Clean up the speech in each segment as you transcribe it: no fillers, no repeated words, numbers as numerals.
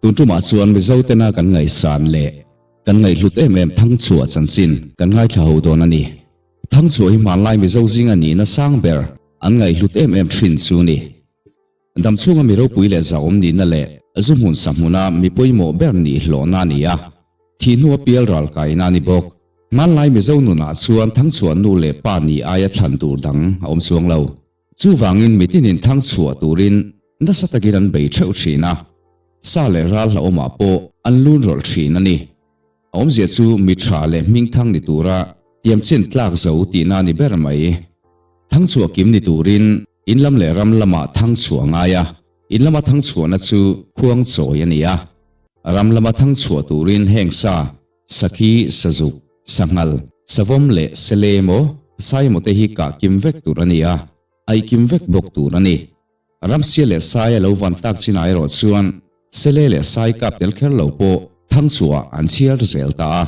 Tun tumah chuan Mizo tena kan ngaihsan leh kan ngaihhlut em em Thangchhuah chanchin kan ngaithla ho dawn a ni. Thangchhuah hi hmanlai Mizo zinga nihna sang ber an ngaihhlut em em thin chu ni. Damchhunga mi ropui leh zahawm nihna leh zu hmun sa hmuna mi pawimawh ber nih hlawhna a ni a, thih hnua pial ral kaina a ni bawk. Hmanlai Mizo nunah chuan Thangchhuah nu leh pa nih aia thlan tur dang a awm chuang lo. Chuvangin mitinin Thangchhuah turin nasa takin an bei theuh thin a, sa leh ral hlauhawmah pawh an lun rawlh thin a ni. A awmzia chu mi tha leh hmingthang ni tura tiamchin tlak zo tihna a ni ber mai. Thangchhuah kim ni turin in lam leh ram lamah thangchhuah a ngai a, in lama thangchhuahna chu khuang chawi a ni a. Ram lama thangchhuah turin heng sa, sakhi, sazuk, sanghal, savawm leh sele emaw, sai emaw te hi kah kim vek tur a ni a, aih kim vek bawk tur a ni. Ramsia leh sai a lo van tak chinah erawh chuan sele leh sai kap tel kher lo pawh thangchhuah an chhiar zel ta a.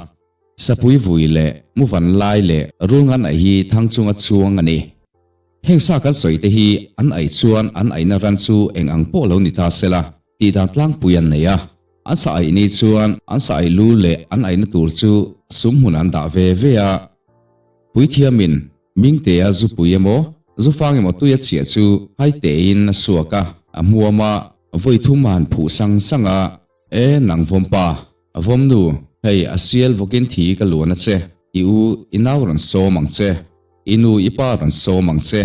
Sapui vui leh muvan lai leh rulngan aih hi thang chunga chuang a ni. Heng sa kan sawi te hi an aih chuan an aihna ran chu eng ang pawh lo ni ta sela tih dan tlangpui an nei a. An sa aih ni chuan an sa aih lu leh an aihna tur chu sum hmun an dah ve ve a. Puithiamin Mingtea zupui emaw zufang emaw tui a chhiah chu hai tein a suak a, a hmuam a, vawi thum a han phuh sang sang a, E nang vawmpa, a vawmnu, hei a sial vawkin thi ka luan a che, i u i nau rawn sawm ang che, i nu i pa rawn sawm ang che,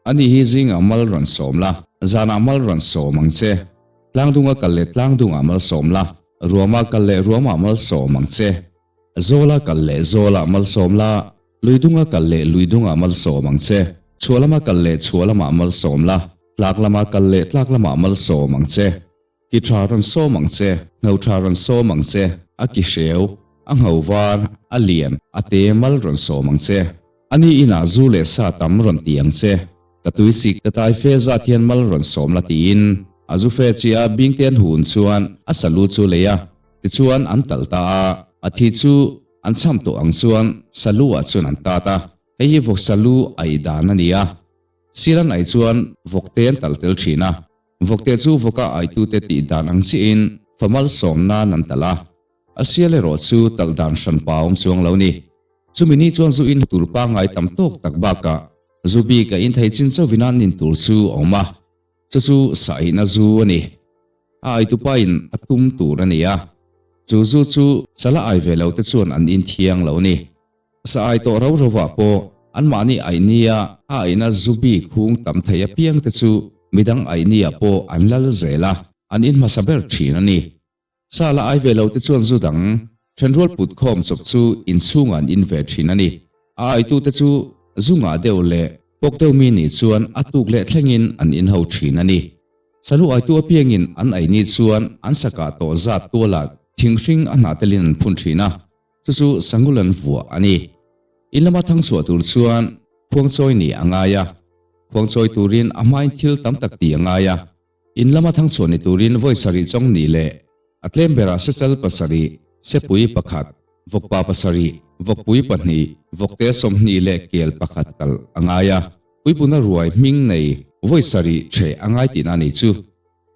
ani hi zingah mal rawn sawm la, zanah mal rawn sawm ang che, tlangdunga kal leh tlangdungah mal sawm la, ruama kal leh ruamah mal sawm ang che, zawla kal leh zawlah mal sawm la, luidunga kal leh luidungah mal sawm ang che, chhuah lama kal leh chhuah lamah mal sawm la, tlak lama kal leh tlak lamah mal sawm ang che. Ki tha rawn sawm ang che, ngho tha rawn sawm ang che, a ki hreu, a ngho var, a lian, a te mal rawn sawm ang che. A ni inah zu leh sa tam rawn ti ang che, ka tui sik ka tai fe zat hian mal rawn sawm la tiin a zu fe chiah a bingte an hun chuan a salu chu lei a, tichuan an tal ta a, a thi chu an cham tawh ang chuan salu ah chuan an tat a, hei hi vawk salu aih dan a ni a, sir an aih chuan vawkte an tal tel thin a. Vawkte chu vawka aitute tih dan ang chiahin fa malsawm nan an talh a, a sial erawh chu talh dan hran pa awm chuang lo ni. Chumi ni chuan zu in tur pangngai tam tawk tak bakah zu bik a in thei chin chauhin an in tur chu a awm a, chu chu sahihna zu a ni. A aitupa in a tum tur a ni a, chu zu chu sala ai ve lo te chuan an in thiang lo ni. Sa ai tawh rau rauah pawh anmahni aihnia a aihna zu bik hung tam thei apiang te chu midang aihnia pawh an lal zel a, an in hmasa ber thin a ni. Sa la ai ve lo te chuan zu dang thenrual put khawm chawp chu inchhungah an in ve thin a ni. A aitute chu zu ngah deuh leh pawk deuh mi nih chuan a tuk leh thlengin an in ho thin a ni. Salu aitu apiangin an aihni chuan an sakah tawh zat tualah thinghring a hnah telin an phun thin a. Chu chu Sangul an vuah a ni. In lama thang chhuah tur chuan khuangchawi nih a ngai a. Khuangchawi turin a hmain thil tam tak tih a ngai a. In lama thang chhuah ni turin vawi sarih chawng nih leh a tlem berah sechal pasarih, sepui pakhat, vawkpa pasarih, vawkpui pahnih, vawkte 20 leh kel pakhat talh a ngai a. Puipuna ruai hming nei vawi sarih ṭheh a ngai tihna a ni chu.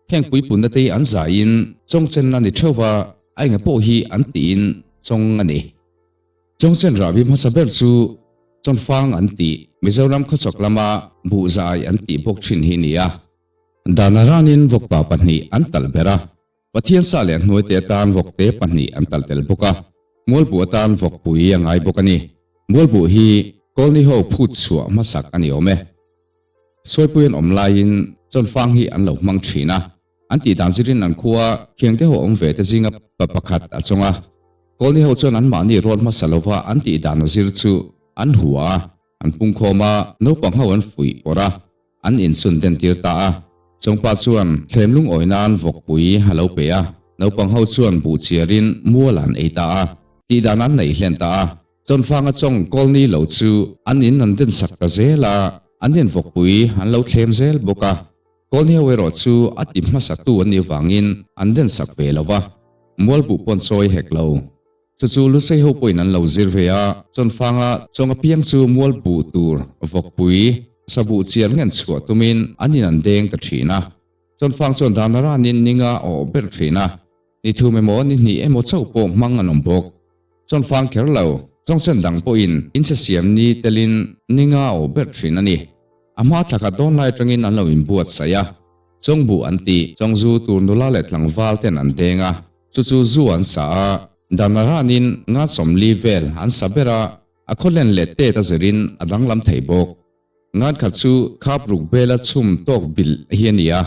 Heng puipunna te hi an zaiin chawngchenna ni theuh va, a enga pawh hi an tiin chawng a ni. Chawngchen rahbi hmasa ber chu Chawnfang an tih, Mizoram khawchhak lama Buhzai an tih bawk thin hi ni a. Dana ranin vawkpa pahnih an talh ber a, Pathian sa leh hnuaite atan vawkte pahnih an talh tel bawk a, Mualbuh atan vawkpui a ngai bawk a ni. Mualbuh hi Kawlni ho phut chhuah hmasak a ni awm e. Sawipuian awm laiin Chawnfang hi an lo hmang thin a, an tih dan zirin an khua khiangte ho awm ve te zinga pa pakhat a chawng a. Kawlni ho chuan anmahni rawn hmasa lova an tih dan a zir chu an hua a, an pungkhawm a, naupang ho an fuih pawrh a, an inchhun den tir ta a. Chawngpa chuan thlem lungawi nan vawkpui a lo pe a, naupang ho chuan buh chiarin mual an ei ta a, tih dan an nei hlen ta a. Chawnfanga chawng Kawlni lo chu an in an den sak ta zel a, an in vawkpui an lo thlem zel bawk a. Kawlni ho erawh chu a ti hmasa tu an nih vangin an den sak ve lo va, mualbuh pawn chawi hek lo. Chu chu Lusei ho pawhin an lo zir ve a, Chawnfanga chawng apiang chu mualbuh tur vawkpui sabuh chiar ngen chhuah tumin an in an deng ta thin a. Chawnfang chuan dan a ranin ninga a awh ber thin a. Ni thum emaw ni hnih emaw chauh pawh hmang an awm bawk. Chawnfang kher lo, chawngchen dang pawhin inchhe siam ni telin ni nga aw ber thin a ni. A hma thla khat dawn lai atangin an lo inbuatsaih a, chawngbuh an tih, chawngzu tur nula leh tlangval ten an deng a, chu chu zu an sa a, dan a ranin nga 40 vel an sa ber a, a khawlen leh tet a zirin a danglam thei bawk. Ngan khat chu khap ruk bela chhum tawk bilh hi a ni a,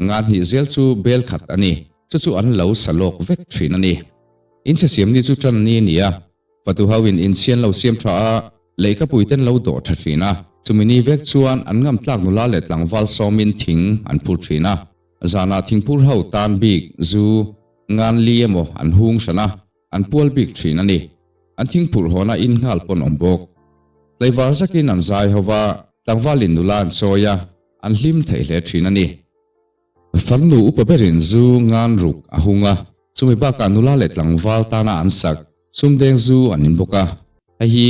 ngan hnih zel chu bel khat a ni. Chu chu an lo sa lawk vek thin a ni. Inchhe siam ni chu tan ni a ni a, fatu ho in inchhian lo siam tha a, lehkhapui ten lo dawh tha thin a. Chumi ni vek chuan an ngam tlak nula leh tlangval sawmin thing an phur thin a. Zanah thingphur ho tan bik zu ngan li emaw an hung hran a. An pual bik thin a ni. An thingphurh hawna in nghal pawn awm bawk. Tlaivar zakin an zai ho va, tlangvalin nula an sawi a, an hlim thei hle thin a ni. Farnu upa berin zu ngan ruk a hung a, chumi bakah nula leh tlangval tana an sak sumdeng zu an in bawk a. Hei hi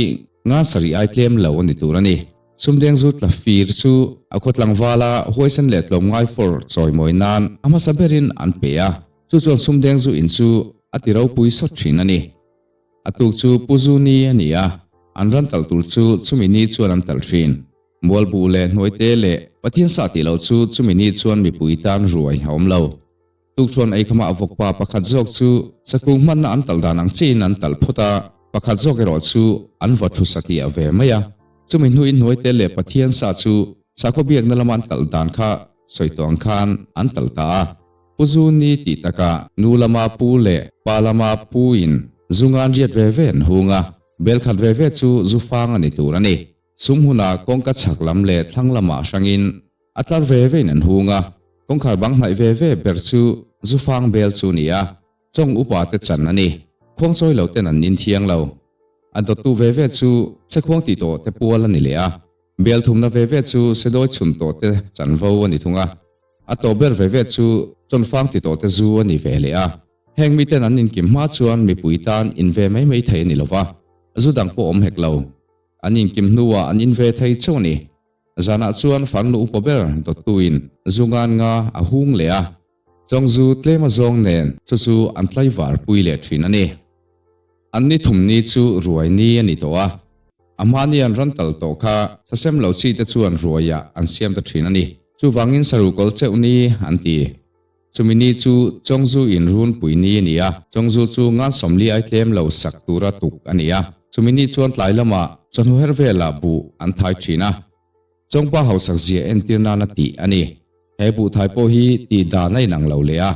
ngan sarih ai tlem lo a ni tur a ni. Sumdeng zu tla fir chu a khaw tlangvala huaisen leh tlawmngai fawr chawimawi nan a hmasa berin an pe a. Chu chuan sumdeng zu in chu a ti ropui sawt thin a ni. A tuk chu Pu Zu ni a ni a, an ran talh tur chu chumi ni chuan an talh thin. Mualbuh leh hnuaite leh Pathian sa tih loh chu chumi ni chuan mipui tan ruai a awm lo. Tukṭhuan eikhama vawkpa pakhat zawk chu chakung hmanna an talh dan ang chiahin an talh phawt a, pakhat zawk erawh chu an vaw thlu satliah ve mai a. Chumi hnuin hnuaite leh Pathian sa chu sakhaw biakna lama an talh dan kha sawi tawh ang khan an talh ta a. Pu Zu ni tih takah nu lama pu leh pa lama pu in zu ngan riat ve ve an hung a, bel khat ve ve chu zu fang a ni tur a ni. Sum hunah kawngka chhak lam leh thlang lamah hrangin a tlar ve ve in an hung a, kawngkhar bang hnaih ve ve ber chu zu fang bel chu ni a, chawng upa te chan a ni. Khuangchawi lo ten an nin thiang lo. A dawttu ve ve chu chhekhuang tih tawh te pual a ni leh a. Bel thumna ve ve chu sedawi chhun tawh te chanvo a ni thung a, a tawh ber ve ve chu chawnfang ti tawh te zu a ni ve leh a. Heng miten an inkim hma chuan mipui tan in ve mai mai thei a ni lo va, zu dang pawh awm hek lo. An inkim hnuah an in ve thei chauh a ni. Zanah chuan farnu upa ber dawttuin zu ngan nga a hung leh a, chawng zu tlem a zawng nen chu chu an tlaivar pui leh thin a ni. An ni thum ni chu ruai ni a ni tawh a, a hmani an rawn tal tawh kha sasem lo chi te chuan ruaiah an siam ta thin a ni. Chuvangin sarukawl cheuh ni an ti. Chumi ni chu Chawngzu in runpui ni a ni a, Chawngzu chu ngan 40 ai tlem lo sak tura tuk a ni a. Chumi ni chuan tlai lamah chawhnu her velah buh an thai thin a. Chawngpa hausak zia entir nana tih a ni. He buh thai pawh hi tih dan a inang lo leh a.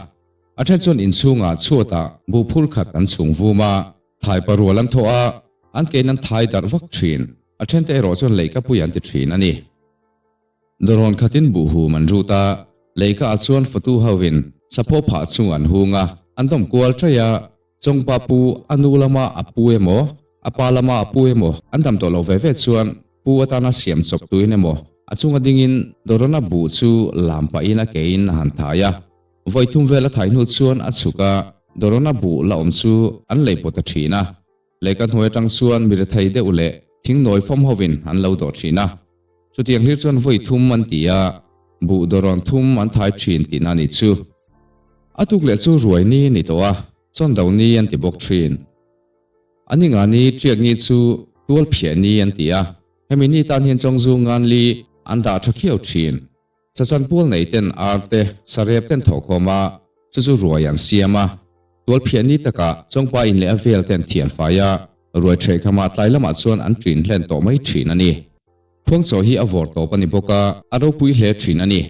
A then chuan inchhungah chhuatah buh phur khat an chhung vum a, thai parual an thawh a, an kein an thai darh vak thin. A thente erawh chuan leihkapui an ti thin a ni. Dawrawn khatin buh hum an rut a, leihkaah chuan fatu hovin sapho phah chung an hung a, an dawm kual ṭaih a, Chawngpa pu a nu lama a pu emaw, a pa lama a pu emaw an dam tawh loh ve ve chuan pu atana siam chawp tuin emaw a chunga dingin dawrawna buh chu lam pahin a kein a han thai a. Vawi thum vel a thai hnu chuan a chhuk a, dawrawna buh la awm chu an lei pawt ta thin a. Lehkha hnuai atang chuan mi rethei deuh leh thingnawi fawm hovin an lo dawh thin a. Chutiang hlir chuan vawi thum an ti a, buh dawrawn thum an thai thin tihna a ni chu. A tuk leh chu ruai ni a ni tawh a, chawndo ni an ti bawk thin. A ni nga ni tiak ni chu tual phiah ni an ti a, hemi ni tan hian chawngzu ngan li an dah tha khiau thin. Chachan pual nei ten ar te sarep ten thawhkhawm a, chu chu ruai an siam a. Tual phiah ni takah chawngpa in leh a vel ten thian fai a, ruai ṭheh khamah tlai lamah chuan an ṭin hlen tawh mai ṭhin a ni. Khuangchaw hi a vawr tawp a ni bawk a, a ropui hle ṭhin a ni.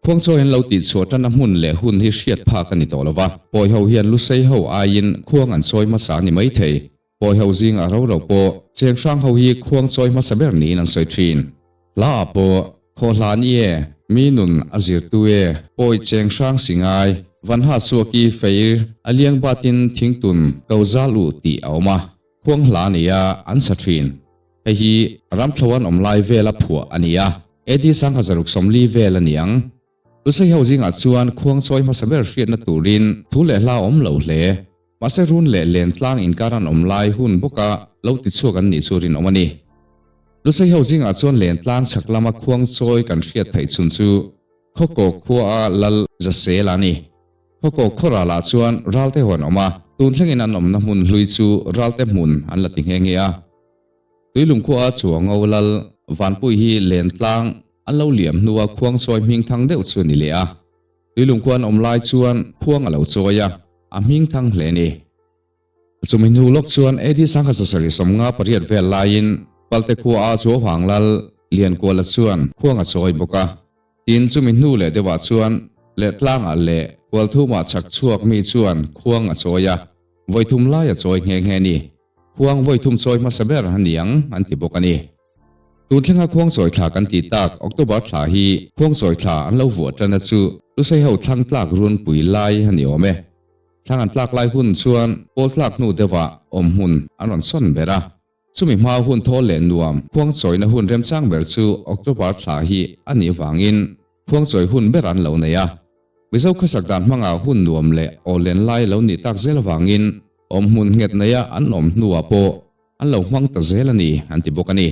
Khuangchaw hian lo tihchhuah ṭanna hmun leh hun hi hriat phak a ni tawh lo va, Pawi ho hian Lusei ho aiin khuang an chawi hmasa a ni maithei. Pawi ho zingah ro ro pawh cheng hrang ho hi khuang chawi hmasa ber niin an sawi thin. Hla ah pawh khaw hla ni e, mi nun a zirtu e, pawi cheng hrang si ngai, van ha suaki feir a liang batin thingtun ko zal u tih a awm a, khuang hla a nia an sa thin. Hei hi ramthlo an awm lai vela phuah a ni a, AD 1640 vel a ni ang. Lusei ho zingah chuan khuang chawi hmasa ber hriatna turin thu leh hla awm lo hle. Mahse run leh len tlang inkar an awm lai hun bawka lo tichhuak an nih chu rinawm a ni. Lusei ho zingah chuan len tlang chhak lama khuang chawi kan hriat theih chhun chu Khawkaw khuaa Lal Zasela a ni. Khawkawk khaw ralah chuan Ralte ho an awm a, tun thlengin an awmna hmun hlui chu Ralte hmun an la ti nghe nghe a. Tuilung khua a Chuango lal Vanpui hi Lentlang an lo liam hnua khuangchawi hmingthang deuh chu a ni leh a. Tuilung khua an awm lai chuan khuang a lo chawi a, a hmingthang hle a ni. Chumi hnu lawk chuan AD 1758 vel laiin Palte khua a Chuauhang lal Liankuala chuan khuang a chawi bawk a. Tin, chumi hnu leh deuhah chuan Lehtlangah leh Hualthumah chhak chhuak mi chuan khuang a chawi a, vawithum lai a chawi nghe nghe a ni. Khuang vawithum chawi hmasa ber a ni ang an ti bawk a ni. Tun thlenga khuang chawi thla kan tih tak October thla hi khuang chawi thla an lo vuah tana chu Lusei ho thlang tlak runpui lai a ni awm e. Thlang an tlak lai hun chuan pawl tlak hnu deuhah awm hmun an rawn sawn ber a. Chumi hma hun thawl leh nuam khuang chawina hun remchang ber chu October thla hi a nih vangin khuang chawi hun ber an lo nei a. Mizo khawsak dan hmangah hun nuam leh awllen lai lo nih tak zel avangin awm hmun nghet neia an awm hnuah pawh an lo hmang ta zel a ni an ti bawk a ni.